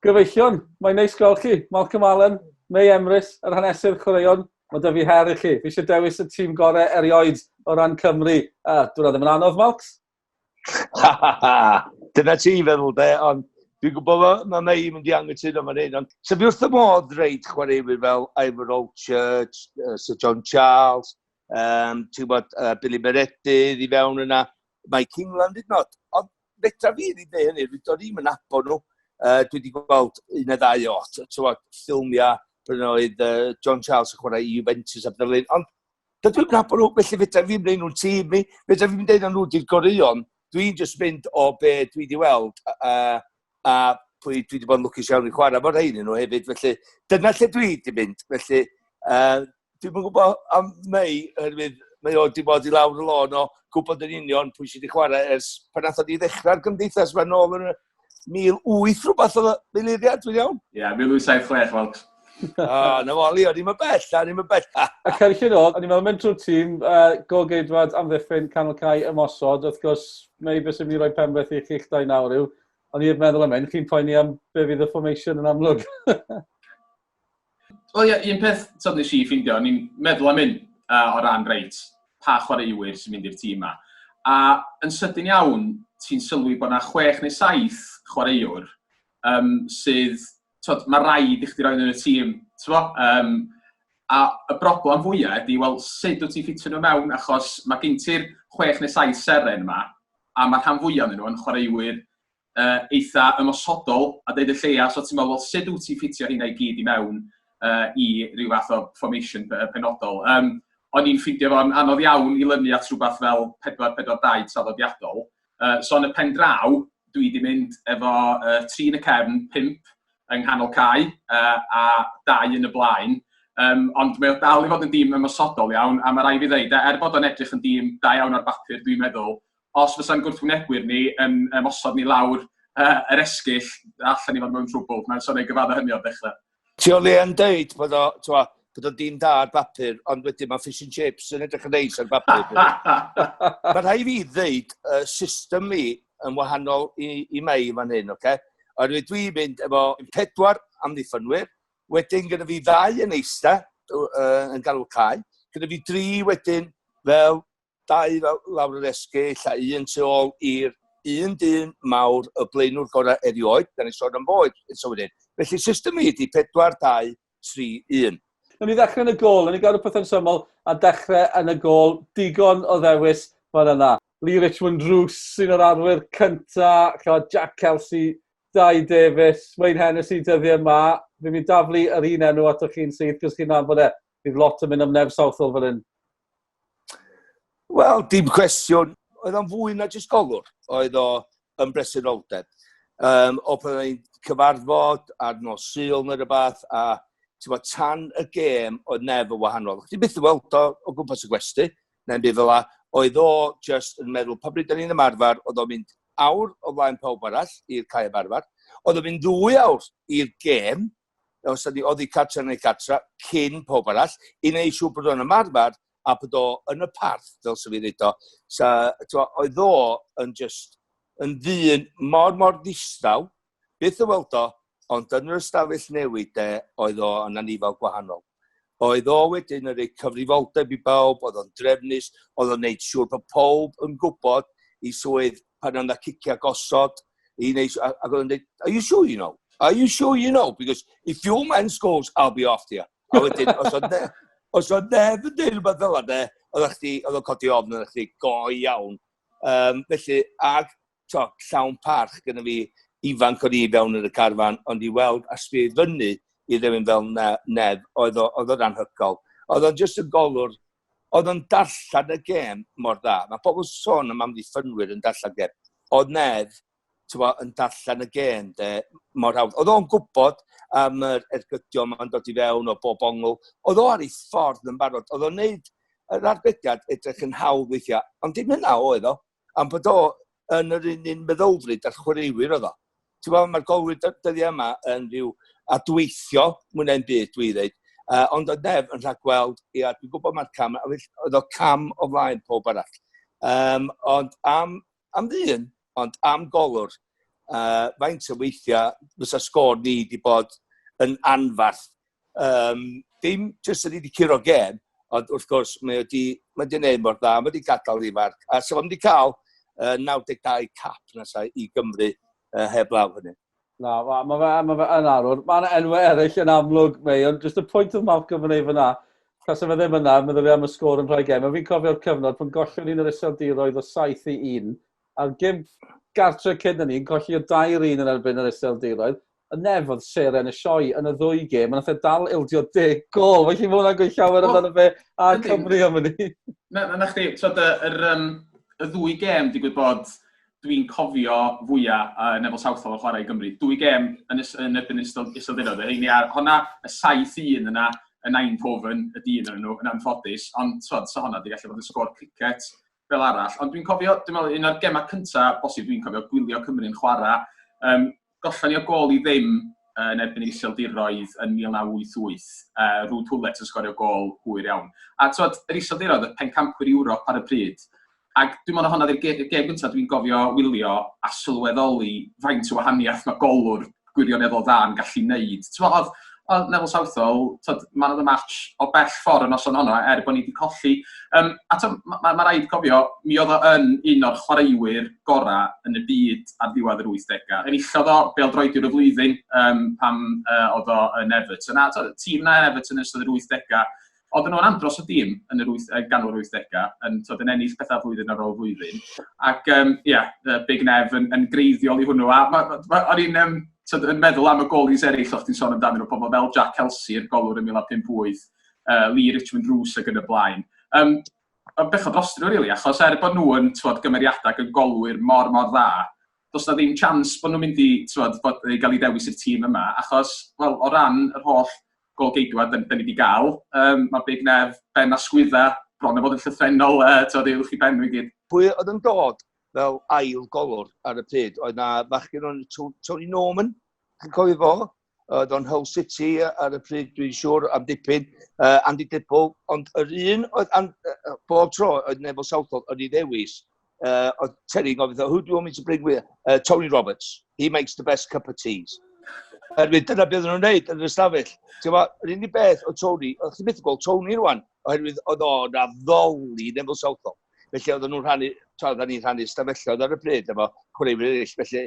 Gyfeillion, mae'n neis gweld chi. Malcolm Allen, Mei Emrys, yr hanesydd chwaraeon. Mae 'da fi her i chi. Fi eisiau dewis y tîm gorau erioed o ran Cymru. Dwi'n ddim yn anodd, Malcs. Dyna ti'n feddwl, de, ond dwi'n gwybod mae Mei yn mynd i anghytuno fan hyn, ond so fi wrth y modd reit chwaraewyr fel Ivor Allchurch, Sir John Charles, ti'n gwybod, Billy Meredydd i fewn yna, Mike England hyd yn oed. Ond fedra fi ddim deud hynny, dwi do'n i'm yn nabod nhw. Dwi wedi gweld un neu ddau o tywod, ffilmiau pan oedd John Charles yn chwarae i Juventus a bethau fel ond dydw i'n nabod nhw, felly fedra fi ddim deud nhw'n tîm mi, fedra fi ddim deud nhw di'r goreuon. Dwi'n just mynd o be dwi wedi weld a pwy dwi wedi bod yn lwcus iawn i chwarae efo rhain nhw hefyd, felly dyna lle dwi wedi mynd. Felly, dwi'm yn gwybod am Mei, oherwydd mae o wedi bod i lawr y lôn o gwybod yn union pwy sydd wedi chwarae ers pan nath o di ddechrau'r gymdeithas fan ôl yn y 1008 rhywbeth oedd o, Meiriad, dwi'n iawn? Ie, yeah, 1876, Welch. O, na fo, Leo, ni'n bell, a ni'n bell. A cyrchyn o, o'n i'n meddwl mynd trwy'r tîm, gol-geidwad, amddiffyn, canol cae, ymosod, wrth gwrs, Mei, beth sy'n mynd i roi penbleth i chi'ch dau nawr yw, o'n i'n meddwl am hyn, chi'n poeni am be fydd y formation yn amlwg. Wel ie, un peth tyd, nes i ffeindio, o'n i'n meddwl am hyn o ran reit, pa chwaraewyr sy'n mynd i'r tîm yma. A yn sydyn iawn, ti'n sylwi bod yna 6 neu 7 chwaraewr sydd, tyd, mae rhaid i chdi roi nhw yn y tîm, ti'n A y broblem fwyaf ydy, wel, sut wyt ti'n ffitio nhw mewn, achos mae gen ti'r 6 neu 7 seren yma, a mae rhan fwyaf nhw yn chwaraewyr eitha ymosodol, a deud y lleia, so ti'n meddwl, wel, sut wyt ti'n ffitio hynna i gyd i mewn i ryw fath o formation penodol? O'n i'n ffeindio fo'n anodd iawn i lynu at rhywbeth fel 4-4-2 traddodiadol. So yn y pen draw, dwi wedi mynd efo tri yn y cefn, pump yng nghanol cae a dau yn y blaen. Ond mae o dal i fod yn dîm ymosodol iawn, a mae rhaid fi ddeud, er bod o'n edrych yn dîm da iawn ar bapur, dwi'n meddwl, os fysa'n gwrthwynebwyr ni yn ymosod ni lawr yr esgyll, allan ni fod mewn trwbl. Mae'n sôn ei gyfadda hynny o'r dechrau. Ti o le yn deud bod o, twa, bod o'n dîm da ar bapur, ond wedyn mae fish and chips yn edrych yn neis ar bapur. Mae rhaid fi ddeud, system fi yn wahanol i Mei fan hyn, oce? Okay? Oherwydd dwi'n mynd efo pedwar amddiffynwyr, wedyn gyda fi ddau yn eista yn galw cae, gyda fi dri wedyn fel dau fel lawr yr esgyll a un tu ôl i'r un dyn mawr, y blaenwr gorau erioed, da ni sôn am fo eto wedyn. Felly system i ydi 4, 2, 3, 1. Nawn ni ddechrau yn y gôl, nawn ni gadw pethau'n syml a dechrau yn y gôl. Digon o ddewis fan yna. Lee Richmond Roos sy'n o'r arwyr cynta, Jack Kelsey, Dai Davies, Wayne Hennessy dyddiau yma. Fi'n mynd daflu yr un enw atoch chi'n syth, cos chi'n nabod e. Bydd lot yn mynd am Nev Southall fan hyn. Wel, dim cwestiwn. Oedd o'n fwy na jyst golwr. Oedd o yn bresenoldeb. O pan o'n cyfarfod ar nos Sul neu rhywbeth, a ti'n tan y gêm oedd Nev yn wahanol. Chdi byth yn weld o o gwmpas y gwesty, neu'n byd fel la. Oedd o just yn meddwl, pa bryd da ni'n ymarfer, oedd o'n mynd awr o flaen pawb arall i'r cae ymarfer. Oedd o'n mynd 2 awr i'r gêm, os ydy oddi cartra neu cartra, cyn pob arall, i wneud siŵr bod o'n ymarfer a bod o yn y parth, fel sy'n fi ddweud o. So, oedd o yn just yn ddyn mor, mor ddistaw, byth y weld o, ond yn yr ystafell newid de, oedd o yn anifal gwahanol. Oedd o wedyn yn rhoi cyfrifoldeb i bawb, oedd o'n drefnus, oedd o'n neud siŵr bod pawb yn gwybod i swydd pan oedd 'na cicia gosod, i wneud, ac oedd o'n dweud, "Are you sure you know? Are you sure you know? Because if your man scores, I'll be off you." A wedyn, os oedd neb yn dweud rhywbeth fel yna, oedd chdi, oedd o'n codi ofn yn chdi go iawn. Felly, ag to, llawn parch gyda fi ifanc o'n i fewn yn y carfan, ond i weld a sbio fyny i rywun fel Nev, oedd o'n anhygoel. Oedd o'n just yn golwr, oedd o'n darllen y gêm mor dda. Mae pobl sôn am amddiffynwyr yn darllen gêm. Oedd Nev t'bo, yn darllen y gêm de, mor hawdd. Oedd o'n gwybod am yr ergydion ma'n dod i fewn o bob ongl. Oedd o ar ei ffordd yn barod. Oedd o'n neud yr arbediad edrych yn hawdd weithiau, ond dim hynna oedd o. Am bod o yn yr un meddylfryd a'r chwaraewyr oedd o. Ti'n gwybod, mae'r golwyr dyddiau yma yn rhyw adweithio mwy na'n byd, dwi ddweud. Ond oedd Nev yn rhagweld, ia, dwi'n gwybod mae'r cam, oedd o cam o flaen pob arall. Ond am ddyn, ond am golwr, Faint o weithiau fysa sgôr ni wedi bod yn anfarth. Dim jyst yn ni wedi curo gêm, ond wrth gwrs mae wedi, mae wedi gwneud mor dda, mae wedi gadael i farc. A so mae wedi cael 92 cap na sa i Gymru heb law hynny. Na, mae ma fe, ma fe yn arwr. Mae yna enwau eraill yn amlwg, mei, ond jyst y pwynt oedd Malcolm yn ei fyna, Tase fe ddim yna, meddylia am y sgôr yn rhoi gem. Fi'n cofio'r cyfnod pan gollon ni'n yr Iseldiroedd o 7-1, a'r gêm gartre cyn hynny, yn colli o 2-1 yn erbyn yr Iseldiroedd. Y Nef oedd seren y sioe yn y ddwy gêm, a nath e dal ildio 10 gôl. Felly mae hwnna'n gweud llawer amdano fe a Cymru am hynny. Na, na, na chdi, so, y ddwy gêm digwydd bod dwi'n cofio fwya Neville Southall yn chwarae i Gymru. Dwy gêm yn erbyn Iseldiroedd. Y rheini ar honna, y 7-1 yna yn Eindhoven, y dyn yn nhw, yn anffodus. Ond, twod, so honna di gallu bod yn sgôr cricket fel arall. Ond dwi'n cofio, dwi'n meddwl, un o'r gemau cyntaf bosib dwi'n cofio gwylio Cymru'n chwarae. Gollon ni o gôl i ddim yn erbyn yr Iseldiroedd yn 1988. Ruud Gullit yn sgorio gôl hwyr iawn. A twod, yr Iseldiroedd, y pencampwyr Ewrop ar y pryd. Ac dwi'n meddwl honna 'di'r gêm gyntaf dwi'n gofio wylio a sylweddoli faint o wahaniaeth mae golwr gwirioneddol dda yn gallu neud. T'mo', oedd Neville Southall, t'od, man of the match o bell ffordd y noson honno, er bod ni wedi colli. A t'o', ma raid cofio, mi oedd o yn un o'r chwaraewyr gorau yn y byd ar ddiwedd yr 80au. Enillodd o bêl-droediwr y flwyddyn pam oedd o yn Everton. A t'o', tîm na Everton yn ystod yr 80au, oedden nhw'n andros o dîm yn yr wyth, ganol yr 80au, yn, t'od, yn ennill pethau flwyddyn ar ôl flwyddyn. Ac, ie, yeah, Big Nev yn greiddiol i hwnnw. A o'n i'n t'od, yn meddwl am y goalies eraill o'ch ti'n sôn amdanyn nhw, pobl fel Jack Kelsey, yr golwr yn 1958, Lee Richmond Roose ac yn y blaen. Ond bechod dros nhw, really, achos er bod nhw yn, t'wod, gymeriadau ac yn golwyr mor, mor dda, does na ddim chance bod nhw'n mynd i, t'wod, bod, i gael ei dewis i'r tîm yma, achos, wel, o ran yr holl gôl-geidwad da ni wedi gael, mae Big Nev ben a sgwydda bron a bod yn llythrennol, t'wod, uwch i ben nhw i gyd. Pwy oedd yn dod fel ail golwr ar y pryd? Oedd na fachgen o'n Tony Norman, chi'n cofio fo? Oedd o'n Hull City ar y pryd, dwi'n siŵr, am dipyn, Andy Dibble, ond yr un oedd bob tro oedd Neville Southall yn ei ddewis, oedd Terry yn gofyn, "Who do you want me to bring with?" "Tony Roberts, he makes the best cup of teas." Oherwydd dyna beth oedden nhw'n neud yn yr ystafell. Ti'n gwbod, yr unig beth oedd Tony, oedd chi'n methu gweld Tony rwan, oherwydd oedd o'n addoli Neville Southall. Felly oedden nhw'n rhannu, oedden ni'n rhannu ystafelloedd ar y pryd efo chwaraewyr eraill. Felly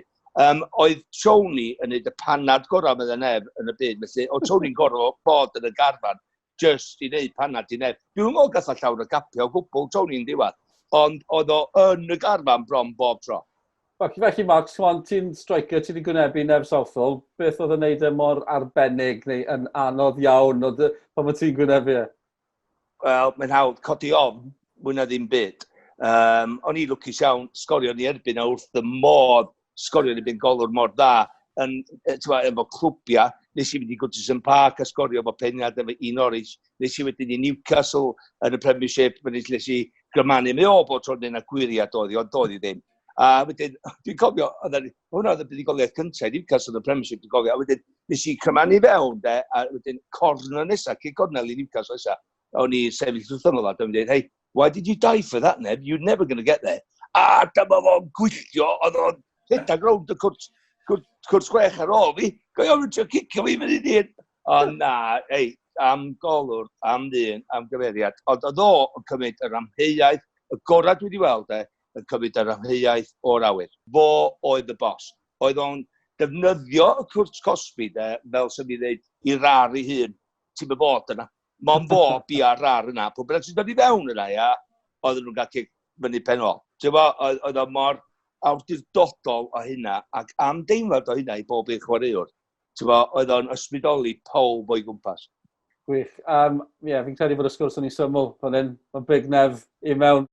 oedd Tony yn neud y panad gorau meddai Nev yn y byd. Felly oedd Tony'n gorfod bod yn y garfan just i wneud panad i Nev. Dwi'n meddwl gath o llawer o gapio o gwbl Tony'n diwedd, ond oedd o yn y garfan bron bob tro. Felly Mark, ti'n striker, ti wedi gwynebu Nev Southall. Beth oedd yn neud e mor arbennig neu yn anodd iawn oedd pan mae ti'n gwynebu e? Wel, mae'n hawdd codi ofn, mwy na ddim byd. O'n i lwcus iawn, sgorio ni erbyn a wrth y modd sgorio ni erbyn golwr mor dda yn, t'mo', efo clwbia. Nes i fynd i Goodison Park a sgorio efo peniad efo i Norwich. Nes i wedyn i Newcastle yn y Premiership, nes i grymanu. Mae o bod tro'n dweud na gwiriad oedd hi, ond doedd hi ddim. A wedyn, dwi'n cofio, hwnna oedd y buddugoliaeth cyntaf i Newcastle yn y Premiership, dwi'n cofio. A wedyn, nes i crymanu fewn, de, a wedyn corner nesa, cyn cornel i Newcastle nesa, o'n i sefyll wrth ymyl a dwi'n dweud, "Hey, why did you die for that, Nev? You're never going to get there." A dyma fo'n gwylltio, oedd o'n rhedeg rownd y cwrt 6 ar ôl fi. Go iawn, yn trio cicio fi fyny dyn. Ond na, ei, am golwr, am ddyn, am gymeriad. Ond oedd o yn cymryd yr amheuaeth, y gorau dwi wedi weld e, yn cymryd yr amheuaeth o'r awyr. Fo oedd y bos. Oedd o'n defnyddio y cwrt cosbi de, fel sy'n mi dweud, i rar ei hun. Ti'n mynd bod yna. Mon fo bia'r rar yna. Pwy bynnag sy'n dod i fewn yna, ia, oedden nhw'n gael cic fyny pen ôl. Ti'n bo, oedd o mor awdurdodol o hynna, ac am deimlad o hynna i bob un chwaraewr. Ti'n bo, oedd o'n ysbrydoli pawb o'i gwmpas. Gwych. Yeah, fi'n credu bod y sgwrs yn ei syml fan hyn. Mae Big Nev i mewn.